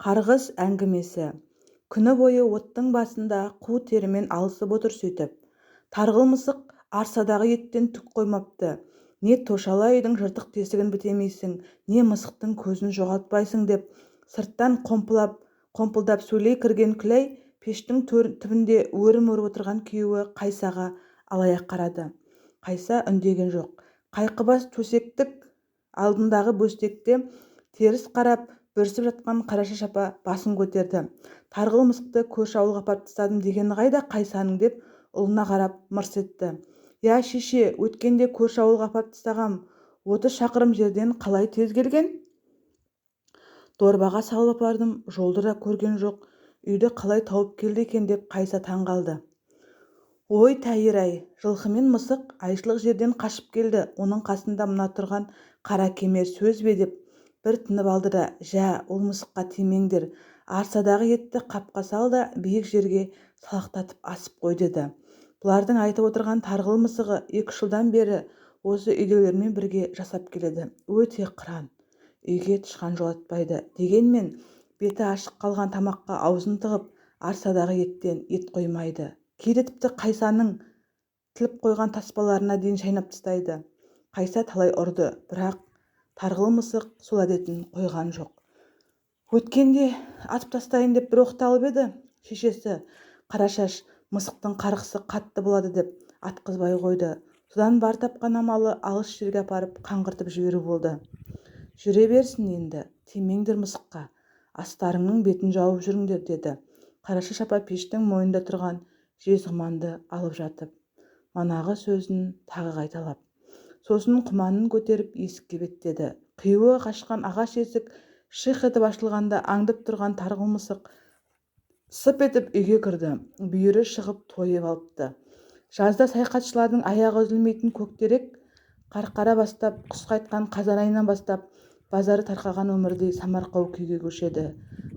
Қарғыс әңгімесі. Күні бойы оттың басында қу терімен алысып отыр сөйтіп. Тарғыл мысық арсадағы еттен түк қоймапты. Не тошала үйдің жыртық-тесігін бітемейсің, не мысықтың көзін жоғалтпайсың деп сырттан қомпылдап сөйлей кірген Күләй пештің түбінде өрім өріп отырған күйеуі Қайсаға алая қарады. Қайса үндеген жоқ. Қайқыбас төсектік алдындағы бөстекте теріс қарап, бүрісіп жатқан Қарашаш апа басын көтерді. Тарғыл мысықты көрші ауылға апарып тастадым дегені қайда Қайсаның деп ұлына қарап мырс етті. Я, шеше, өткенде көрші ауылға апарып тастағам, 30 шақырым жерден қалай тез келген? Дорбаға салып апардым, жолды да көрген жоқ, үйді қалай тауып келді екен деп Қайса таң қалды. Ой, тәйір-ай, жылқы мен мысық айшылық жерден қашып келді, оның қасында мына тұрған қара кемер сөз бе деп бір тынып алды да, жә, ол мысыққа тимеңдер, арсадағы етті қапқа сал да биік жерге салақтатып асып қой деді. Бұлардың айтып отырған тарғыл мысығы 2-3 жылдан бері осы үйдегілермен бірге жасап келеді. Өте қыран, үйге тышқан жолатпайды. Дегенмен беті ашық қалған тамаққа аузын тығып, арсадағы еттен ет қоймайды. Кейде тіпті Қайсаның тіліп қойған таспаларына дейін шайнап тастайды. Қайса талай ұрды, бірақ тарғыл мысық сол әдетін қойған жоқ. Өткенде атып тастайын деп бір оқталып еді, шешесі Қарашаш мысықтың қарғысы қатты болады деп атқызбай қойды. Содан бар тапқан амалы алыс жерге апарып қаңғыртып жіберу болды. Жүре берсін енді, тимеңдер мысыққа, астарыңның бетін жауып жүріңдер деді. Қарашаш апа пештің мойнында тұрған жез құманды алып жатып, манағы сөзін тағы қайталап. Сосын құманын көтеріп есікке беттеді. Қиюы қашқан ағаш есік шиқ етіп ашылғанда аңдып тұрған тарғыл мысық сып етіп үйге кірді. Бүйірі шығып тойып алыпты. Жазда саяхатшылардың аяғы үзілмейтін көктерек қарқара бастап, құс қайтқан қазан айынан бастап базары тарқаған өмірдей самарқау күйге көшеді.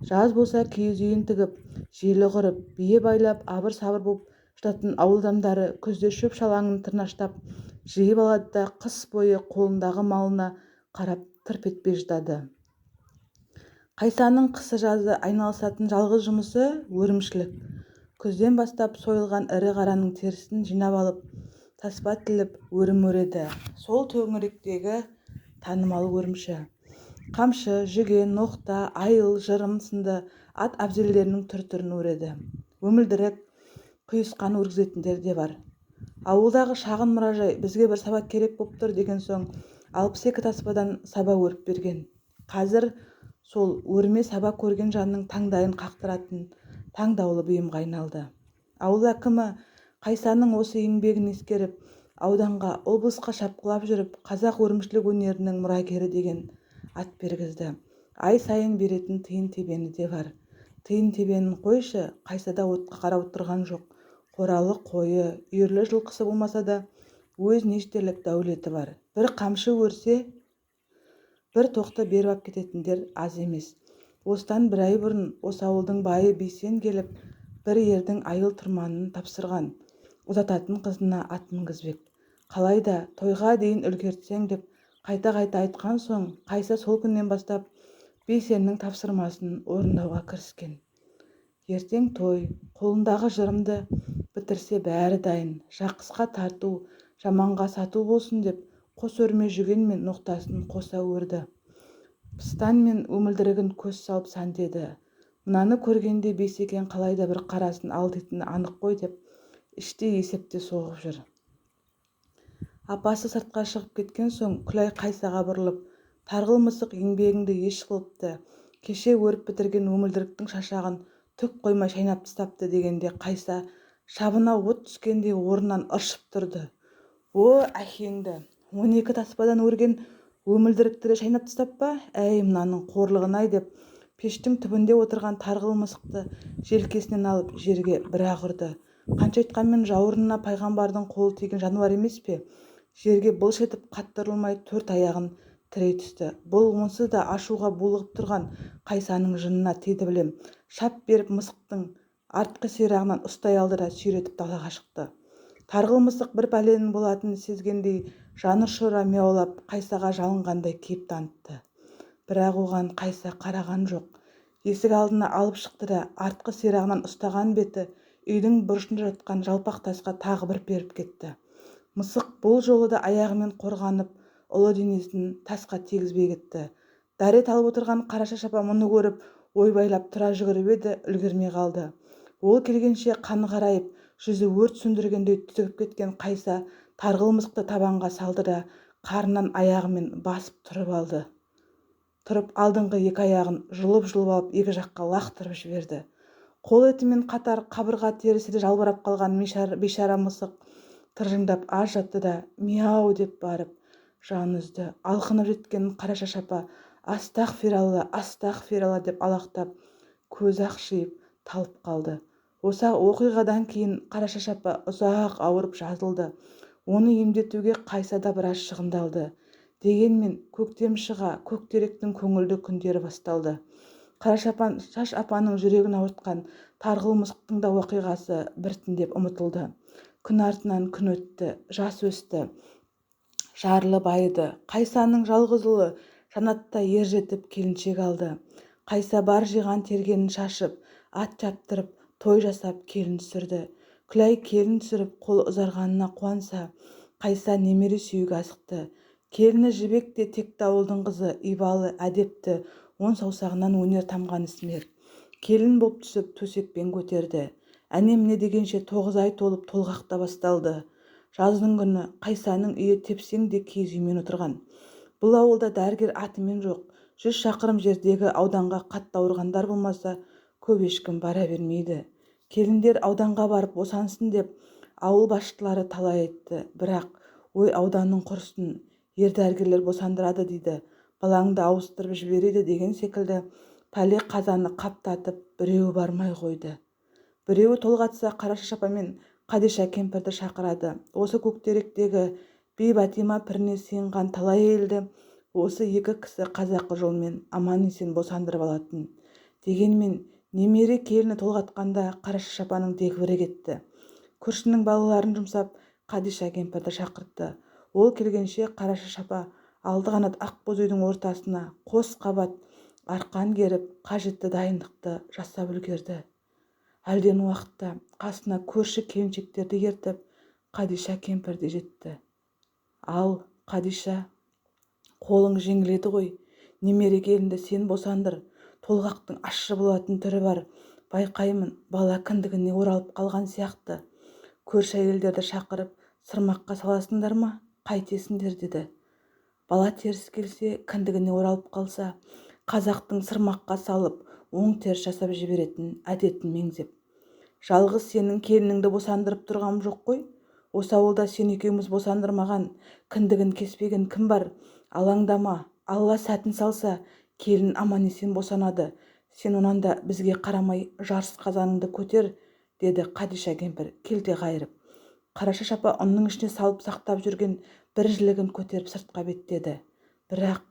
Жаз болса киіз үйін тігіп, желі құрып, бие байлап, абыр-сабыр боп жататын ауыл адамдары күзде шөп-шалаңын тырнаштап жиып алады да қыс бойы қолындағы малына қарап тырп етпей жатады. Қайсаның қысы-жазы айналысатын жалғыз жұмысы өрімшілік. Күзден бастап сойылған ірі қараның терісін жинап алып, таспа тіліп өрім өреді. Сол төңіректегі танымал өрімші. Қамшы, жүген, ноқта, айыл, жырым сынды ат әбзелдерінің түр-түрін өреді. Өмілдірік, құйысқан өргізетіндер де бар. Ауылдағы шағын мұражай бізге бір саба керек боп тұр деген соң 62 таспадан саба өріп берген. Қазір сол өрме саба көрген жанның таңдайын қақтыратын таңдаулы бұйымға айналды. Ауыл әкімі Қайсаның осы еңбегін ескеріп, ауданға, облысқа шапқылап жүріп, қазақ өрімшілік өнерінің мұрагері деген ат бергізді. Ай сайын беретін тиын-тебені де бар. Тиын-тебенін қойшы, Қайсада отқа қарап отырған жоқ. Қоралы қойы, үйірлі жылқысы болмаса да, өзіне жетерлік дәулеті бар. Бір қамшы өрсе, бір тоқты беріп ап кететіндер аз емес. Осыдан бір ай бұрын осы ауылдың байы Бейсен келіп, бір ердің айыл тұрманын тапсырған, ұзататын қызына ат мінгізбек. Қалайда тойға дейін үлгертсең деп қайта-қайта айтқан соң, Қайса сол күннен бастап Бейсеннің тапсырмасын орындауға кіріскен. Ертең той, қолындағы жырымды бітірсе бәрі дайын, жақысқа тарту, жаманға сату болсын деп қос өрме жүген мен ноқтасын қоса өрді. Пыстан мен өмілдірігін көз салып сәндеді. Мынаны көргенде Бейсекен қалайда бір қарасын ал дейтіні анық қой деп іштей есепте соғып жүр. Апасы сыртқа шығып кеткен соң Күләй Қайсаға бұрылып, тарғыл мысық еңбегіңді еш қылыпты, кеше өріп бітірген өмілдіріктің шашағын түк қоймай шайнап тастапты дегенде Қайса шабына от түскендей орнынан ыршып тұрды. О, әкеңді, 12 таспадан өрген өмілдірікті де шайнап тастап па? Әй, мынаның қорлығын-ай деп пештің түбінде отырған тарғыл мысықты желкесінен алып жерге бір-ақ ұрды. Қанша айтқанмен жауырынына пайғамбардың қолы тиген жануар емес пе? Жерге былш етіп қатты ұрылмай төрт аяғын тірей түсті. Бұл онсыз да ашуға булығып тұрған Қайсаның жынына тиді білем. Шап беріп мысықтың артқы сирағынан ұстай алды да сүйретіп далаға шықты. Тарғыл мысық бір пәленің болатынын сезгендей жаны ұшыра мияулап Қайсаға жалынғандай кейіп танытты. Бірақ оған Қайса қараған жоқ. Есік алдына алып шықты да, артқы сирағынан ұстаған беті үйдің бұрышында жатқан жалпақ тасқа тағы бір періп кетті. Мысық бұл жолы да аяғымен қорғанып, ұлы денесін тасқа тигізбей кетті. Дәрет алып отырған Қарашаш апа мұны көріп, ойбайлап тұра жүгіріп еді, үлгермей қалды. Ол келгенше қаны қарайып, жүзі өрт сөндіргендей түтігіп кеткен Қайса тарғыл мысықты табанға салды да, қарнынан аяғымен басып тұрып алды. Тұрып алдыңғы екі аяғын жұлып-жұлып алып, екі жаққа лақтырып жіберді. Қол етімен қатар қабырға терісі де жалбырап қалған бейшара мысық тыржыңдап аз жатты да, мияу деп барып жан үзді. Алқынып жеткен Қарашаш апа астағфиралла, астағфиралла деп алақтап, көзі ақшиып талып қалды. Осы оқиғадан кейін Қарашаш апа ұзақ ауырып жазылды. Оны емдетуге Қайса да біраз шығындалды. Дегенмен көктем шыға көктеректің көңілді күндері басталды. Қарашаш апаның жүрегін ауыртқан тарғыл мысықтың да оқиғасы біртіндеп ұмытылды. Күн артынан күн өтті, жас өсті, жарлы байыды. Қайсаның жалғыз ұлы Жанат та ер жетіп келіншек алды. Қайса бар жиған тергенін шашып, ат шаптырып, той жасап келін түсірді. Күләй келін түсіріп, қол ұзарғанына қуанса, Қайса немере сүюге асықты. Келіні Жібек те текті ауылдың қызы, ибалы, әдепті, он саусағынан өнер тамған ісмер. Келін боп түсіп, төсекпен көтерді. Әне-міне дегенше 9 ай толып, толғақ та басталды. Жаздың күні Қайсаның үйі тепсең де киіз үймен отырған. Бұл ауылда дәрігер атымен жоқ. 100 шақырым жердегі ауданға қатты ауырғандар болмаса, көп ешкім бара бермейді. Келіндер ауданға барып босансын деп ауыл басшылары талай айтты. Бірақ, ой, ауданның құрысын, ер дәрігерлер босандырады дейді, балаңды ауыстырып жібереді деген секілді пәле қазаны қаптатып, біреуі бармай қойды. Біреуі толғатса, Қарашаш апа мен Қадиша кемпірді шақырады. Осы көктеректегі Бейбатима піріне сыйынған талай әйелді осы екі кісі қазақы жолмен аман-есен босандырып алатын. Дегенмен немере келіні толғатқанда Қарашаш апаның дегбірі кетті. Көршінің балаларын жұмсап, Қадиша кемпірді шақыртты. Ол келгенше Қарашаш апа алты қанат ақбоз үйдің ортасына қос қабат арқан керіп, қажетті дайындықты жасап үлгерді. Әлден уақытта қасына көрші келіншектерді ертіп, Қадиша кемпір де жетті. Ал, Қадиша, қолың жеңіледі ғой, немере келінді сен босандыр, толғақтың ащы болатын түрі бар, байқаймын, бала кіндігіне оралып қалған сияқты. Көрші әйелдерді шақырып, сырмаққа саласыңдар ма, қайтесіңдер деді. Бала теріс келсе, кіндігіне оралып қалса, қазақтың сырмаққа салып, оң теріс жасап жіберетін әдетін меңзеп. Жалғыз сенің келініңді босандырып тұрғам жоқ қой. Осы ауылда сен екеуміз босандырмаған, кіндігін кеспеген кім бар? Алаңдама, Алла сәтін салса, келін аман-есен босанады. Сен онан да бізге қарамай жарыс қазаныңды көтер, деді Қадиша кемпір келте қайырып. Қарашаш апа ұнның ішіне салып сақтап жүрген бір жілігін көтеріп сыртқа беттеді. Бірақ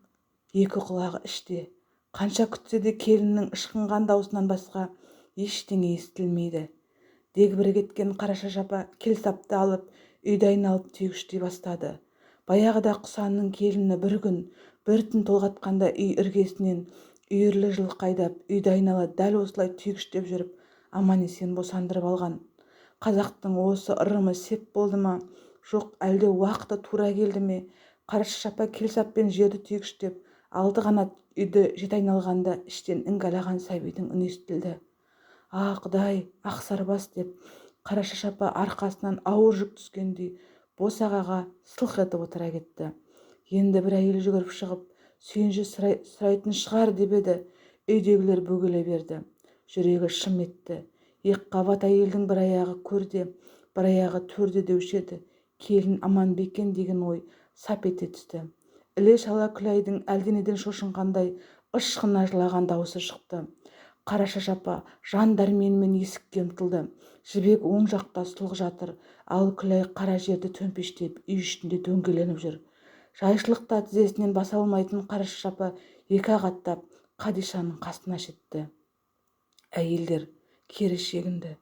екі құлағы іште. Қанша күтсе де келіннің ышқынған даусынан басқа ештеңе естілмейді. Дегбірі кеткен Қарашаш апа келсапты алып, үйді айналып түйгіштей бастады. Баяғыда Құсанның келіні бір күн, бір түн толғатқанда үй іргесінен үйірлі жылқы айдап, үйді айнала дәл осылай түйгіштеп жүріп, аман-есен босандырып алған. Қазақтың осы ырымы сеп болды ма? Жоқ, әлде уақыты тура келді ме? Қарашаш апа келсаппен жерді түйгіштеп, алты қанат үйді жет айналғанда іштен іңгәлаған сәбидің үні естілді. А, Құдай, ақсарбас деп Қарашаш апа арқасынан ауыр жүк түскендей босағаға сылқ етіп отыра кетті. Енді бір әйел жүгіріп шығып, сүйінші сұрайтын шығар деп еді, үйдегілер бөгеле берді. Жүрегі шым етті. Екіқабат әйелдің бір аяғы көрде, бір аяғы төрде деуші еді. Келін аман ба екен деген ой сап ете түсті. Іле шала Күләйдің әлденеден шошынғандай ышқына жылаған даусы шықты. Қарашаш апа жан дәрменімен есікке ұмтылды. Жібек оң жақта сұлқ жатыр, ал Күләй қара жерді төмпештеп үй ішінде дөңгеленіп жүр. Жайшылықта тізесінен баса алмайтын Қарашаш апа екі ақ аттап Қадишаның қасына жетті. Әйелдер кері шегінді.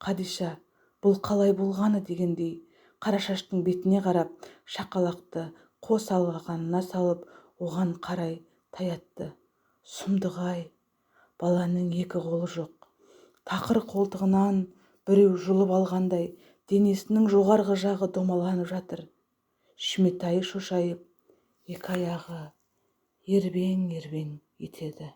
Қадиша, бұл қалай болғаны дегендей, Қарашаштың бетіне қарап, шақалақты қос алақанына салып, оған қарай таятты. Сұмдық-ай! Баланың екі қолы жоқ. Тақыр қолтығынан біреу жұлып алғандай, денесінің жоғарғы жағы домаланып жатыр. Шүметайы шошайып, екі аяғы ербең-ербең етеді.